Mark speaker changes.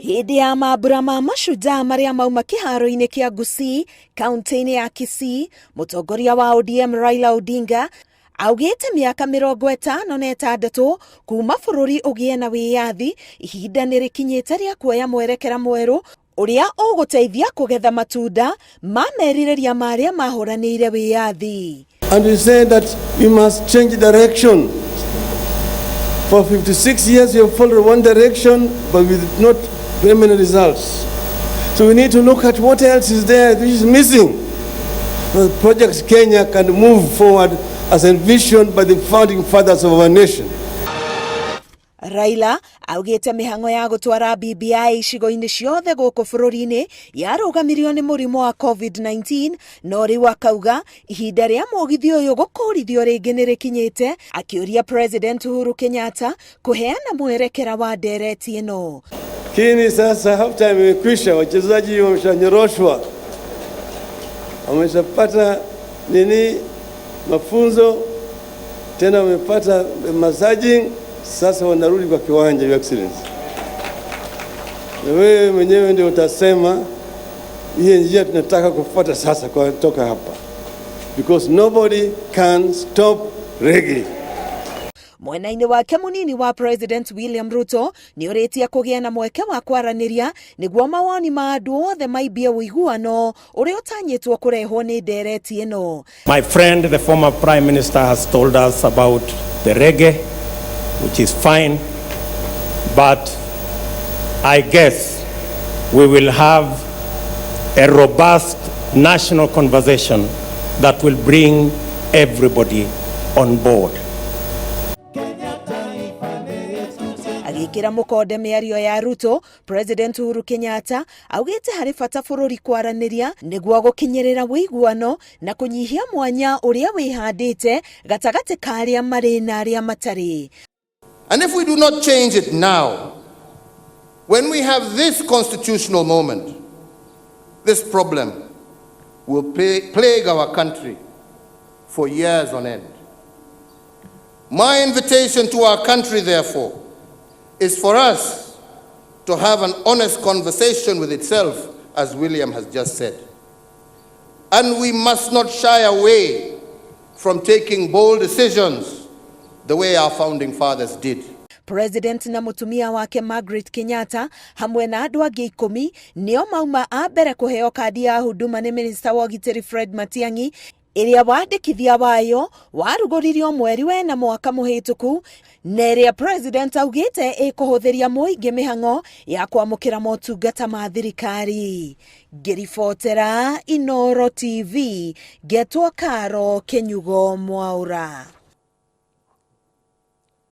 Speaker 1: Hĩndĩ ya mambura ma Mashujaa marĩa mauma kĩharo-inĩ kĩa Gusii kaunti-inĩ ya Kisii, mũtongoria wa ODM Raila Odinga augĩte mĩaka 56 kuma bũrũri ũgĩe na wĩyathi, ihinda nĩ rĩkinyĩte rĩa kuoya mwerekera mwerũ ũrĩa ũgũteithia kũgetha matunda ma merirĩria ma arĩa mahũranĩire wĩyathi.
Speaker 2: And we say that we must change direction. For 56 years we have followed one direction, but with not very many results. So we need to look at what else is there which is missing. So that Project Kenya can move forward as envisioned by the founding fathers of our nation.
Speaker 1: Raila augĩte mĩhang'o ya gũtwara BBI icigo-inĩ ciothe gũkũ bũrũri-inĩ yarũgamirio nĩ mũrimũ wa COVID-19, no rĩu akauga ihinda rĩa mũgithi ũyũ gũkũrithio rĩngĩ nĩ rĩkinyĩte, akĩũria President Uhuru Kenyatta kũheana mwerekera wa ndereti ĩno.
Speaker 2: Lakini sasa half time imekwisha, wachezaji wameshanyoroshwa, wameshapata nini mafunzo, tena wamepata massaging, sasa wanarudi kwa kiwanja, Your Excellency. Na wewe mwenyewe ndio utasema hiyo njia tunataka kufuata sasa kwa toka hapa, because nobody can stop reggae.
Speaker 1: Mwena-inĩ wake, mũnini wa President William Ruto nĩ ũrĩtie kũgĩa na mweke wa kwaranĩria nĩguo mawoni ma andũ othe maimbie ũiguano ũrĩa ũtanyĩtwo kũrehwo nĩ ndereti ĩno.
Speaker 3: My friend, the former Prime Minister, has told us about the reggae, which is fine, but I guess we will have a robust national conversation that will bring everybody on board.
Speaker 1: Agĩkĩra mũkonde mĩario ya Ruto, President Uhuru Kenyatta augĩte harĩ bata bũrũri kwaranĩria nĩguo gũkinyĩrĩra ũiguano na kũnyihia mwanya ũrĩa wĩhandĩte gatagatĩ ka arĩa marĩ na arĩa matarĩ.
Speaker 4: And if we do not change it now, when we have this constitutional moment, this problem will plague our country for years on end. My invitation to our country, therefore, is for us to have an honest conversation with itself, as William has just said. And we must not shy away from taking bold decisions the way our founding fathers did.
Speaker 1: President na mũtumia wake Margaret Kenyatta hamwe na andũ angĩ 10 nĩo mauma a mbere kũheo kandi ya Huduma nĩ minista wa ũgitĩri Fred Matiang'i, ĩrĩa wandĩkithia wayo warugũririo mweri wena mwaka mũhĩtũku, na ĩrĩa President augĩte ĩkũhũthĩria mũingĩ mĩhang'o ya kwamũkĩra motungata ma thirikari. Ngĩribotera Inoro TV, ngetwo Karo Kĩnyugo Mwaũra.